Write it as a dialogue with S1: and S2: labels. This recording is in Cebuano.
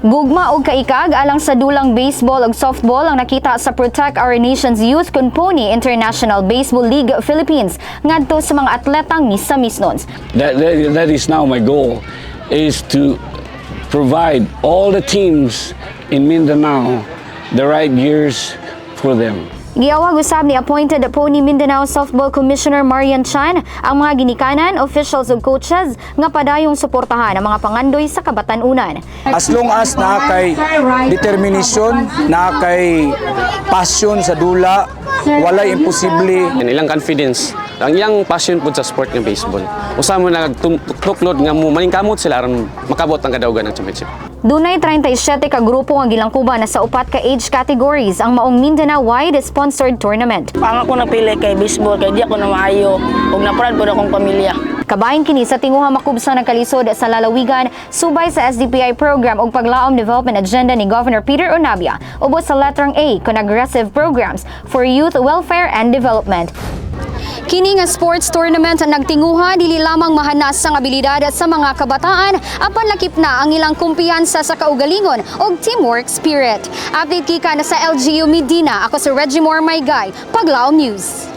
S1: Gugma og kaikag alang sa dulang baseball ug softball ang nakita sa Protect Our Nation's Youth kun PONY International Baseball League Philippines ngadto sa mga atletang Misamisnons.
S2: That is now my goal, is to provide all the teams in Mindanao the right gears for them.
S1: Giawhag usab ni appointed PONY Mindanao Softball Commissioner Marian Chan ang mga ginikanan, officials ug coaches nga padayong suportahan ang mga pangandoy sa kabatan-unan.
S3: As long as naa kay determination, naa kay passion sa dula, walay imposible.
S4: Yan ilang confidence, ang iyang passion pud sa sport ng baseball. Usa mo nagtuklod nga mo maningkamot sila aron makabot ang kadaugan ng championship.
S1: Dunay 37 ka grupo ang gilangkuban na sa upat ka age categories ang maong Mindanao-wide sponsored tournament.
S5: Ang ako napili kay baseball kay di ako na maayo ug na-proud pud akong pamilya.
S1: Kabahin kini sa tinguha makubsa ng kalisod sa lalawigan subay sa SDPI program ug paglaom development agenda ni Governor Peter Onabia ubos sa letrang A kun aggressive programs for youth welfare and development. Kini nga sports tournament nagtinguha dili lamang mahanas ang abilidad sa mga kabataan apan lakip na ang ilang kumpiyansa sa kaugalingon ug teamwork spirit. Update gikan sa LGU Medina, ako si Reggie Moore Maygay, Paglaom News.